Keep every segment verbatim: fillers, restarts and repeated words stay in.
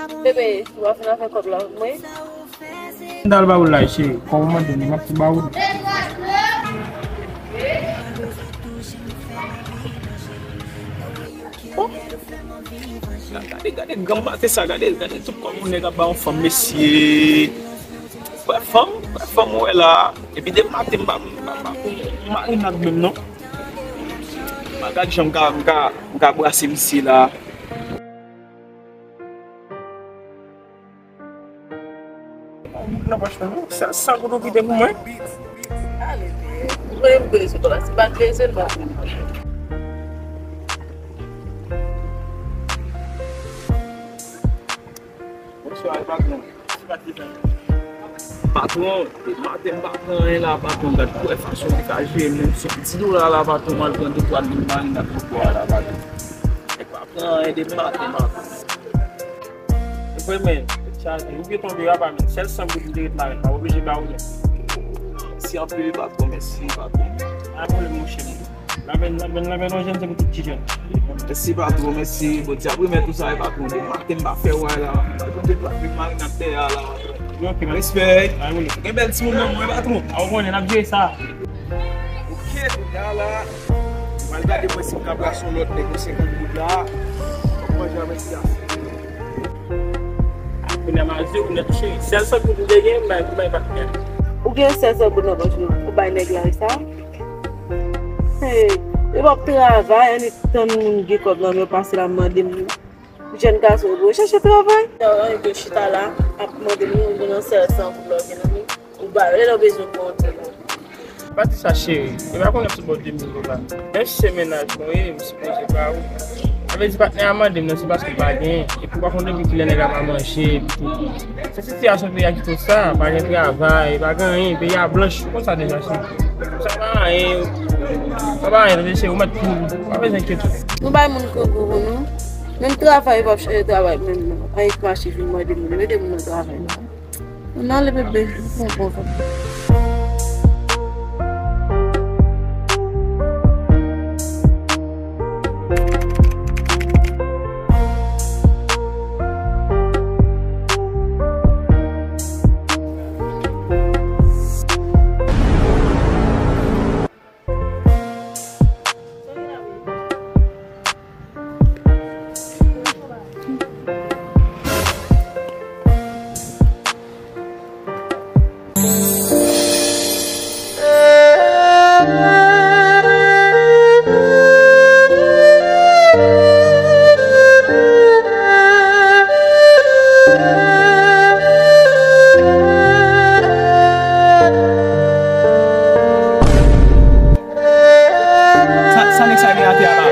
Bebe, ou ap vin avè kòb la, wi. M t al ba ou l la, cheri. Kòman mande m, m ap tou ba ou l. Oh. Gade, gade, gade granm maten sa, gade, gade tout kòman yon nèg ap ba yon fanm, mesye. Wè fanm, wè fanm ou wè la. Epi depi maten, m pa, m pa, m pa pou marinad menm, non. M pa gad jan m ka, m ka, m ka brase misye la. Nan pòch mwen, non. Sèl san goud ou kite pou mwen. Ale, men. Ou konnen m bezwen w la. Si m pa t bezwen l, m pa t vin. Bonswa, e patwon. Patwon, e maten m pa pran anyen la, patwon. Gad pou wè fason li ka jere menm sou ti dola la, patwon. M al pran de twa mil marinad pou bwè la, patwon. E pa pran anyen de maten, patwon. Vre, men, chaje. Ou byen tonbe apa, men. Sèl san goud m te ret la, men. M pa oblije ba ou, non. Mèsi anpil, patwon. Mèsi, patwon. A, pwoblèm, monchè, men. Lamen, lamen, lamen, non, jèn, se pou tout ti jèn. Mèsi, patwon. Mèsi. Bondye ap remèt ou sa, e, patwon. De maten, m pa fè wè la. M pa tonbe pa vin marinad dèyè a la. Ok, men. Respè. A, wi. Gen bèl timoun nan mwen, patwon. A, ou konnen, n ap jere sa. Ok, kounye a la. Mwen gade mwen si m ka brase yon lòt nèg yon senkant goud la. Mwen manje avèk ti afè. Kounye a m al di ou nèt cheri. Sèl san goud m te gen, m bay, m bay patnè. Ou gen sèl san goud nan pòch ou, ou bay nèg la sa? Hey, yo p ap travay, annik tann moun gen kòb nan men yo pase la mande m. Jèn gason, ou dwe chèche travay. Yo, yo chita la, ap mande m, ou gen yon sèl san goud la, ou gen nan men. Ou ba yo, lè w bezwen pran yon ti la. Pati sa cheri, e pa konnen sou bò de mil dola. Menm si se mennaj mwen ye, m sipoze ba ou. Sa vle di patnè a mande m nan, se paske l pa genyen. Epi w pa konn depi kilè nèg la pa manje, epi tout. Se sitiyasyon peyi a ki fè sa, pa gen travay, pa gen anyen, peyi a blanch, ou konn sa deja cheri. Sa pa anyen, sa pa anyen, tande cheri, ou mèt kouri, ou pa bezwen enkyete w. Nou bay moun kangou pou nou. Menm travay, yo p ap chèche travay menm non. Anyen k mache vin mande moun, mete moun nan travay la. N ale bebe, bon, bon, bon. Sa, sa nèg sa gen atè a la?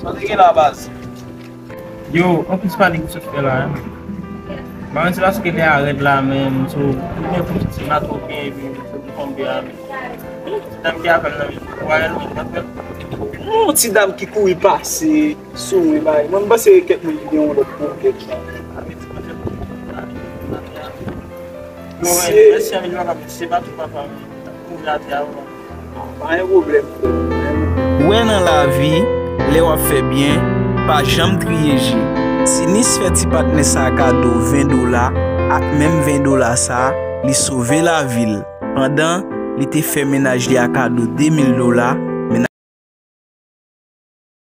Sa w te gen la, baz? Yo, anplis pale ki sot fè la, hein. Mwen se paske lè a rèd la, men m sou, ou byen pou ti ma twò byen, epi m sou tonbe a, men. Ti dam ki avè m nan, men, ou a rèl, men, mwen fè. Non, ti dam ki kouri pase, sou mwen, bay. Mwen, m panse kèk moun ki gen yon lòt pwojè. Yo, men, mèsi, men, se pa tou papa, men. Kouri atè a, ou Pa gen pwoblèm, frè m. Wè nan lavi, lè w ap fè byen, pa janm triye je. Tinis fè ti patnè sa a kado ven dola, ak menm ven dola sa a, li sove lavi l. Pandan li te fè mennaj li a kado de mil dola,